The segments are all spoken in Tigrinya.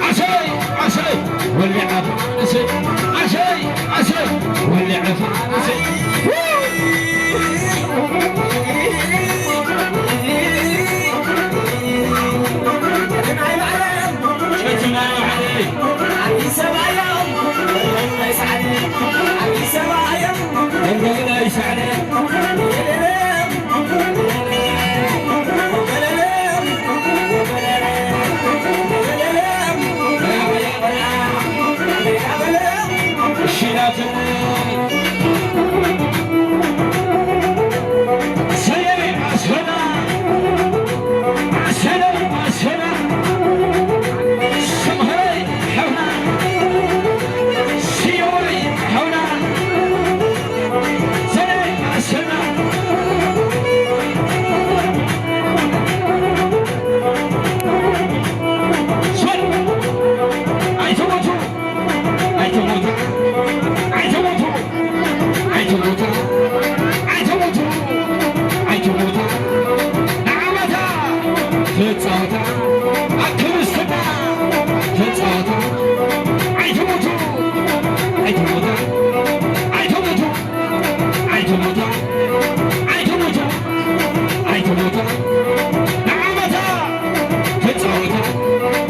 ዓሰይ ዓሰይ ወሊዐ ፋርስ፣ ዓሰይ ዓሰይ ወሊዐ ፋርስ። ኣይትሞቱ፣ ኣይትሞቱ፣ ኣይትሞቱ፣ ኣይትሞቱ፣ ኣይትሞቱ፣ ኣይትሞቱ። ንዓመታ ትጻወታ፣ ኣብ ክርስትና ትጻወታ። ኣይትሞቱ፣ ኣይትሞቱ፣ ኣይትሞቱ፣ ኣይትሞቱ፣ ኣይትሞቱ፣ ኣይትሞቱ። ንዓመታ ትጻወታ፣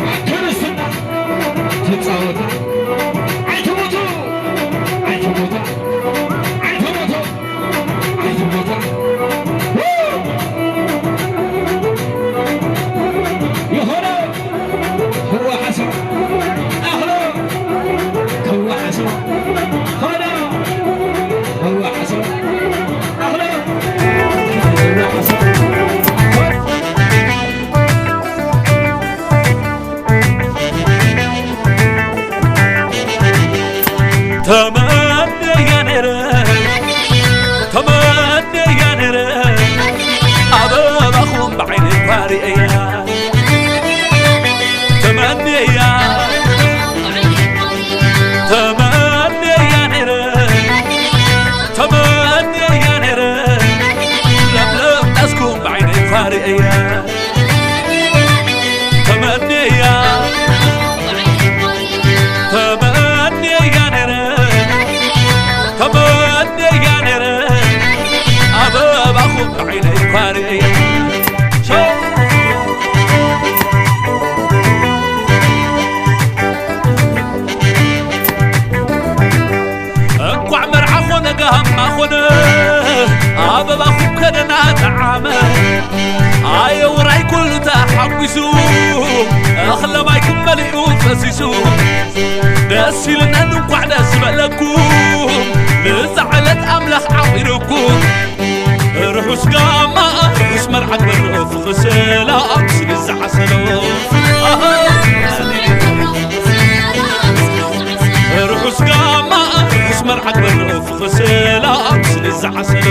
ኣብ ክርስትና ትጻወታ። ኣይትሞቱ፣ ኣይትሞቱ፣ ኣይትሞቱ፣ ኣይትሞቱ። ይኾነ ህዋ ሓሰብ ኣኽሎ፣ ህዋ ሓሰብ ኾነ፣ ህዋ ሓሰብ ኣኽሎ፣ ህዋ ሓሰብ ተመነያ ነይረ፣ ተመነያ ነይረ፣ ኣበባኹም ብዓይነይ እኳ ርእየያ። ተመነያ፣ ተመነያ ነይረ፣ ተመነያ ነይረ፣ ለምለም ዳስኩም ብዓይነይ እኳ ርእየያ። ተመነያ፣ ተመነያ ነይረ፣ ተመነያ ነይረ፣ ኣበባኹም ብዓይነይ እኳ ርእየ። ሸው! እንኳዕ መርዓ ኾነ ጋማ ኾነ፣ ኣበባኹም ከደና ጠዓመ። ኣየ ውራይ ኩሉ ተሓጒሱ፣ እኽለ ማይኩም መሊኡ ፈሲሱ። ደስ ኢልነን እንኳዕ ደስ በለኩም፣ ንዛ ዕለት ኣምላኽ ዓቒሩኩም። ርሑስ ጋማ፣ ርሑስ መርዓ ግበር፣ ፍቕሪ ሰላም ስለ ዝዓሰሎ። ኣሃ። ርሑስ ጋማ፣ ርሑስ መርዓ ግበር፣ ፍቕሪ ሰላም ስለ ዝዓሰሎ።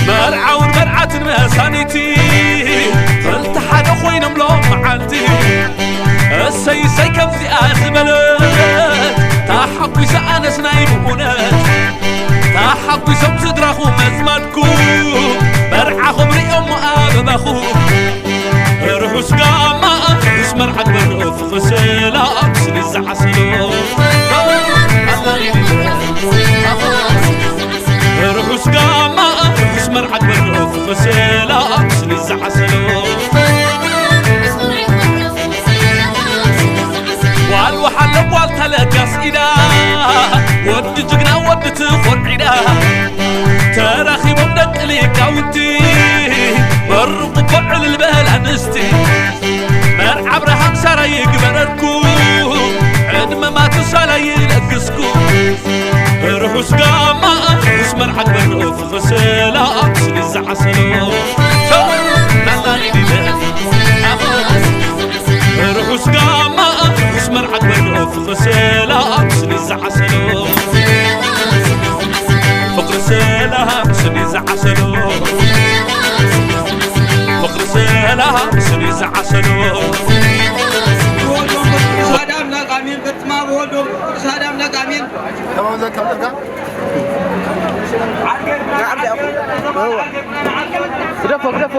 መርዓውን መርዓትን መሳኒቲ፣ ክልተ ሓደ ኮይኖም ሎም መዓልቲ። እሰይ እሰይ ከምዚኣ ዝበለት፣ ተሓጒሰ ኣነስ ናይ ብእውነት። ተሓጒሶም ስድራኹም ኣዝማድኩም፣ መርዓኹም ርእዮሞ ኣበባኹም። ርሑስ ጋማ፣ ርሑስ መርዓ ግበር፣ ፍቕሪ ሰላም ስለ ዝዓሰሎ። ርሑስ ጋማ፣ ርሑስ መርዓ ግበር፣ ፍቕሪ ሰላም ስለ ዝዓሰሎ። ጓል ወሓለ ጓል ተለጋስ ኢዳ፣ ወዲ ጅግና ወዲ ትኾን ዒዳ። ተራኺቦም ደቂ ሊቃውንቲ፣ መርቑ እኮ ዕልል በል ኣንስቲ። መርዓ ኣብርሃም ሳራ ይግበረልኩም፣ ዕድመ ማቱሳላ ይለግስኩም። ርሑስ ጋማ፣ ርሑስ መርዓ ግበር፣ ፍቕሪ ሰላም ስለ ዝዓሰሎ። ሰላም ናናይ ዲለ። ስኒ ዝዓሰሎ ወልዶም ቅዱስ ኣዳም ለቃሚን በስመ አብ ወወልድ ወመንፈስ ቅዱስ አዳም ለቃሚን ተማምዘን ከምጥርካ ግደፎ ግደፎ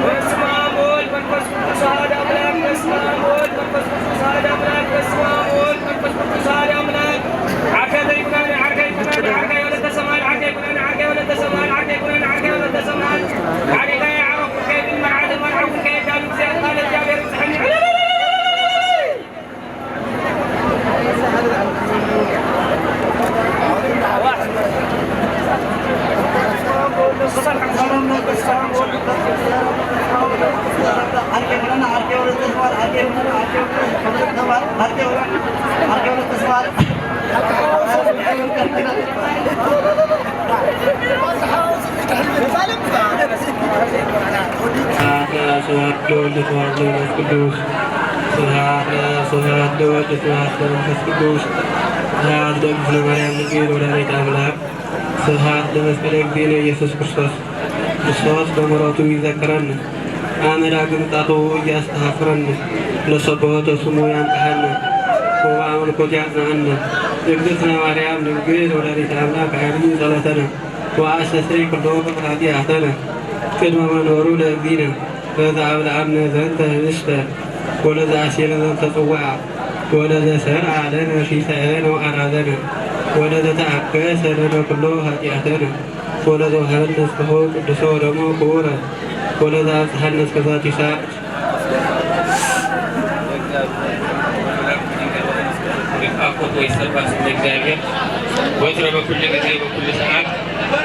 በስመ አብ ወወልድ መንፈስ ቅዱስ አሐዱ አምላክ። በስመ አብ ወወልድ መንፈስ ቅዱስ አሐዱ አምላክ። በስመ አብ ወወልድ መንፈስ ቅዱስ አሐዱ አምላክ። ዓርከ ዘይኩነኒ ዓርከ ይኩነኒ ዓርከ ወለተ ሰማን ዓርከ ይኩነኒ ዓርከ ወለተ ሰማን ዓርከ ይኩነኒ ዓርከ ወለተ ሰማን ዓሪቀ የዓረኩ ከይድን መዓትን መርዓውን ከየዳሉ እግዚኣብሔር ቃለ እግዚኣብሔር ይብፅሐኒ። ስብሐት ለአብ ስብሐት ለወልድ ስብሐት ለመንፈስ ቅዱስ። ስብሐት ለአብ ስብሐት ለወልድ ስብሐት ለመንፈስ ቅዱስ። ስብሐት ለእግዝእትነ ማርያም ድንግል ወላዲተ አምላክ። ስብሐት ለመስቀለ እግዚእነ ኢየሱስ ክርስቶስ። ክርስቶስ በምሕረቱ ይዘክረን። አመ ዳግም ጻትኡ ኢያስተሐፍረን። ለሰብሖ ተስሞ ያንጽሐን። ወበአምልኮት ያጽንዐን። እግዝእትነ ማርያም ድንግል ወላዲተ አምላክ አድምዪ ጸሎተነ። ወአስተስሪ ኩሎ ኃጢአተነ ቅድመ መንበሩ ለእግዚእነ ለዘአብልዐነ ዘንተ ህብስተ ወለዘአስቴነ ዘንተ ጽዋዕ ወለዘሰርዐ ለነ ሲሳየነ ወአራዘነ ወለዘተአከሰ ለነ ኩሎ ኃጢአተነ ወለዘወሀበነ እስከ ቅዱሰ ወደሞ ክቡረ ወለዘአብጽሐነ እስከ ዛቲ ሰዓት። ኣኮት ወይ ሰባ ስም እግዚኣብሔር ወትረ በኩሉ ግዜ በኩሉ ሰዓት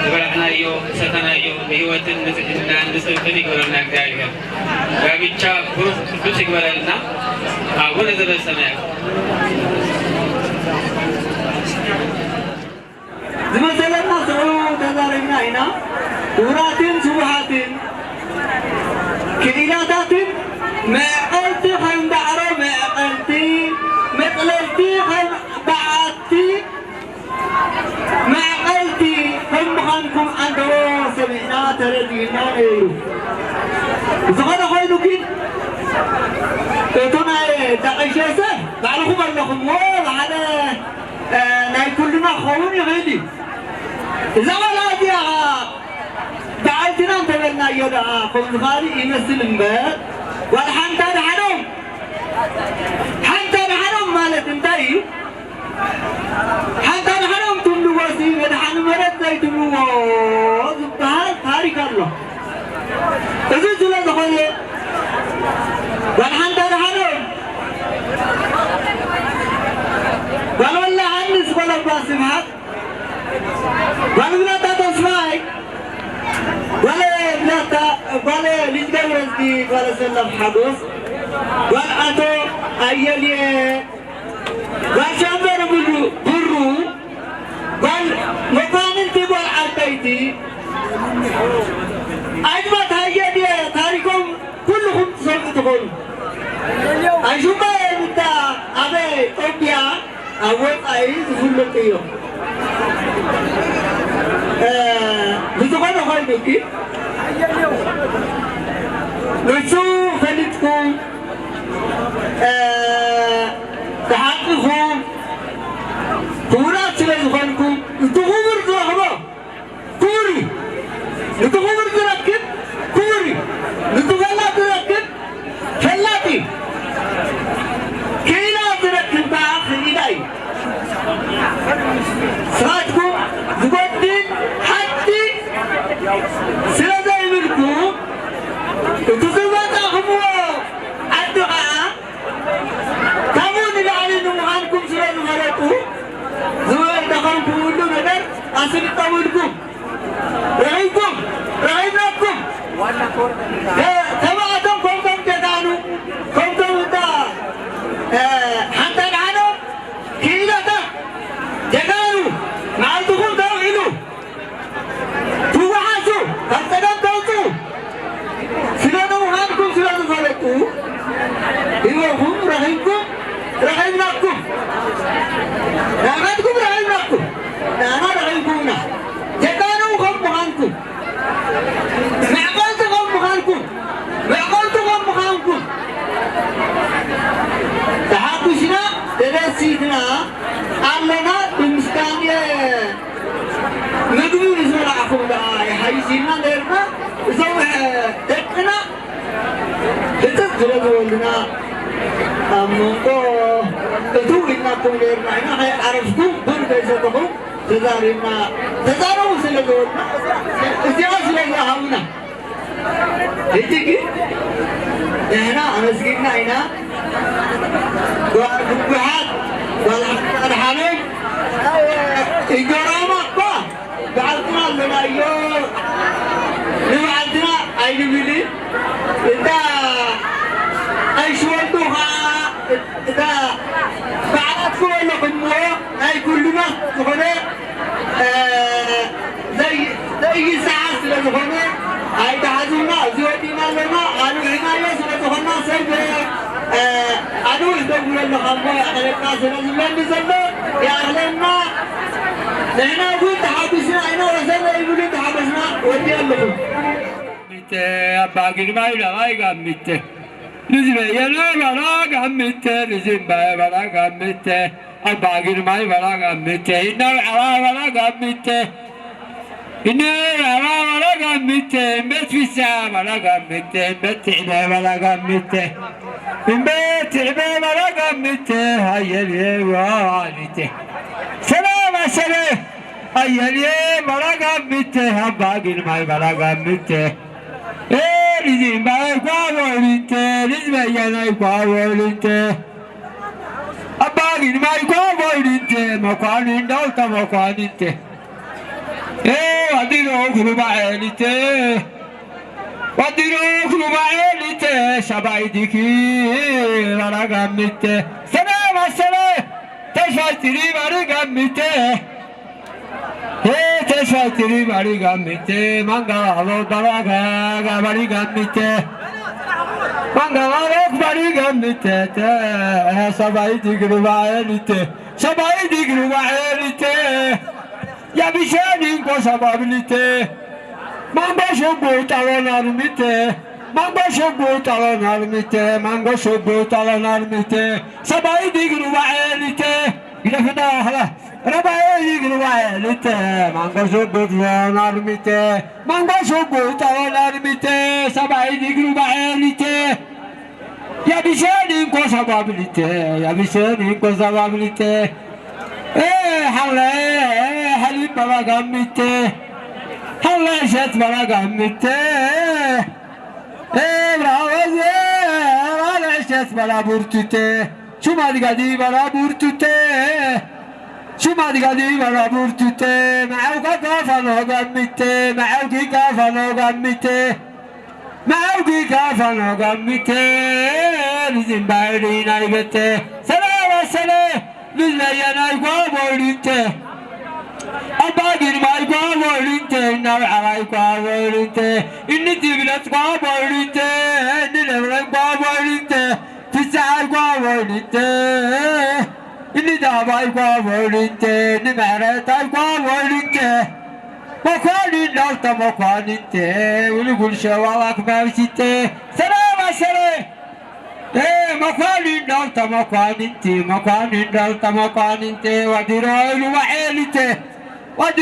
ዝበላዕናዮ ዝሰተናዮ ብህይወትን ንጽሕናን ንጽድቅን ይግበረልና እግዚኣብሔር። ጋብቻ ብሩኽ ቅዱስ ይግበረልና። ኣቡነ ዘበሰማያት። ዝመሰለና ስዑ ተዛሪብና ኢና። ክቡራትን ስቡሃትን ክኢላታትን መዕቐልቲ ከም ዳዕሮ መዕቐልቲ፣ መጥለልቲ ከም በዓቲ መዕቐልቲ ከም ምዃንኩም ኣንደቦ ሰሚዕና ተረዲእና ነይሩ። ዝኾነ ኮይኑ ግን እቱ ናይ ዳዕሸ ሰብ ባዕልኹም ኣለኹምዎ ብሓደ ናይ ኩልና ክኸውን ይኽእል እዩ። እዛ ቆልዓ እዚኣ በዓልትና እንተበልናዮ ደኣ ከምዚ ካልእ ይመስል እምበር ጓል ሓንታ ደሓኖም ሓንታ ደሓኖም ማለት እንታይ እዩ? ሓንታ ደሓኖም ትብልዎ ሲ መድሓኒ መረት ዘይትብልዎ ዝበሃል ታሪክ ኣሎ። እዚ ስለ ዝኾነ ጓል ሓንታ ደሓኖም ጓል ወላ ሃንስ ጓል ኣባ ስብሓት ጓል ብላታ ተስፋይ ጓል ብላታ ጓል ልጅ ገብረዝጊ ጓል ሰላም ሓጎስ ጓል ኣቶ ኣየልየ ጓል ሻምበር ብሩ ብሩ ጓል መኳንንቲ ጓል ዓበይቲ ኣጅባት ሃየ ድየ ታሪኮም ኩልኹም ትሰምዑ ትኾኑ። ኣሹመ ምታ ኣበ ጦቢያ ኣብ ወፃኢ ዝፍለጡ እዮም። ብዝኾነ ኮይኑ ግን ንሱ ፈሊጥኩም ተሓቂኹም ክቡራት ስለ ዝኾንኩም እቲ ክቡር ዝረኽቦ ክቡር እዩ። እቲ ክቡር ዝረክብ ክቡር እዩ። እቲ ፈላጥ ዝረክብ ፈላጥ እዩ። ክኢላ ዝረክብ ከዓ ክኢላ እዩ። ስራትኩም ዝጎድል ሓንቲ ስለ ዘይብልኩም እቲ ዝመጻእኹምዎ ዓዲ ከዓ ካብኡ ንላዕሊ ንምዃንኩም ስለ ዝፈለጡ ዝደኸምኩምሉ ነገር ኣስልጠውልኩም ረኺብኩም ረኺብናኩም ተባዕቶም ከምቶም ጀጋኑ ከምቶም እታ ሓንታ ደሓኖም ክኢላታት ጀጋኑ መዓልቲ ኩና። ጀጋኑ ከም ምዃንኩም፣ መዕቐንቲ ከም ምዃንኩም፣ መዕቐንቲ ከም ምዃንኩም ተሓጒስና፣ ተደሲትና ኣለና። ብምስጋን ምግቢ ምስ በላዕኹም ደኣ ይሓይሽ ኢልና ነርና። እዞም፣ እ፣ ደቅና ህጽጽ ስለ ዝበሉና፣ ኣብ መንጎ እትው ኢልናኩም ነርና ኢና። ከይዓረፍኩም ቡን ከይሰተኹም ተዛሪብና፣ ተዛረቡ ስለ ዝበሉና፣ እዚኣ ስለ ዝሃቡና፣ ሕጂ ግን ንሕና ኣመስጊንና ኢና። ጓል ህወሓት፣ ጓል ሓመድ፣ እንጀራማ እኳ ባዕልትና ኣለናዮ፣ ንባዕልትና ኣይንብልን። እታ ኣይሽወልዱ ኸዓ፣ እታ ባዕላትኩም ኣለኹምዎ፣ ናይ ኩልና ዝኾነ፣ እ፣ ዘይ-፣ ዘይሰሓት ስለ ዝኾነ ኣይተሓዙና። እዚ ወዲእና ኣለና፣ ኣንዊሕናዮ ስለ ዝኾንና ሰብ፣ እ፣ ኣንዊሕ ደውሎ ኣለኻ እሞ ይኣኽለካ ስለ ዝብለኒ ዘሎ ይኣኽለና። ንሕና እውን ተሓጒስና ኢና፣ ወሰን ዘይብሉ ተሓጒስና ወዲእ ኣለኹ። ሚተ ኣባ ግርማይ ለዋይ ጋሚተ ንዝበየነ ባላ ጋሚተ ንዝምባየ ባላ ጋሚተ ኣባ ግርማይ ባላ ጋሚተ ይናብ ዓላ ባላ ጋሚተ እነ ባላ ባላ ጋሚተ እምበት ፊሳ ባላ ጋሚተ እምበት ትዕበ ባላ ጋሚተ እምበት ትዕበ ባላ ጋሚተ ሃየልየ ዋሊተ ሰላም ኣሰለ ኣየልየ ባላ ጋሚተ ኣባ ግርማይ ባላ ጋሚተ ኤ ልዝምባይ ኳ ቦይሊንተ ልዝበየናይ ኳ ቦይሊንተ ኣባ ግርማይ ኳ ቦይሊንተ መኳንንት ዳውታ መኳንንተ ኤ ዋዲሮ ክሩባኤ ሊተ ዋዲሮ ክሩባኤ ሊተ ሻባይ ዲኪ ባላ ጋሚተ ሰላም ኣሰለ ተሻይ ትሪ ባሪ ጋሚተ ሄ ተሻይ ትሪ ባሪ ጋሚተ ማንጋሎ ባላጋ ባሪ ጋሚተ ማንጋሎ ባሪ ጋሚተ ተ ሰባይ ዲግሪ ባኤሊተ ሰባይ ዲግሪ ባኤሊተ ያቢሸኒንኮ ሰባብሊተ ማንጎ ሸጎ ጣሎን ኣርሚተ ማንጎ ሸጎ ጣሎን ኣርሚተ ማንጎ ሸጎ ጣሎን ኣርሚተ ሰባይ ዲግሪ ባኤሊተ ግደፍና ኸላ ረባኤ ይግርባኤ ልተ ማንጎ ሽጉጥ ዘናርሚተ ማንጎ ሽጉጥ ጠወናርሚተ ሰብኣይ ይግርባኤ ልተ ያብሸን እንኮ ሰባብልተ ያብሸን እንኮ ሰባብልተ እ ሓለ ሓሊብ በላጋሚተ ሓለ ሸት በላጋሚተ እ ብራወዘ ባለ ሸት በላ ቡርቱተ ሹማድጋዲ በላ ቡርቱተ ሹማድጋዲ በላ ቡርቱተ መዓውካ ካፋኖ ጋሚተ መዓውኪ ካፋኖ ጋሚተ መዓውኪ ካፋኖ ጋሚተ ንዝምባይሪ ናይ በተ ሰላም ኣሰለ ንዝለየናይ ጓቦ ሊንተ ኣባ ግርማይ ጓቦ ሊንተ እናብዓራይ ጓቦ ሊንተ እንድብለት ጓቦ ሊንተ እንነብረን ጓቦ ሊንተ ፍስሓይ ጓቦ ሊንተ እንዳባይ ጓቦ ሊንተ ንምሕረታይ ጓቦ ሊንተ መኳንንት ዳውተ መኳንንተ ውልጉል ሸዋዋክ መብሲተ ሰላም ኣሰለ መኳንንት ዳውተ መኳንንት መኳንንት ዳውተ መኳንንት ዋዲሮ ኢሉ ዋዔሊተ ዋዲ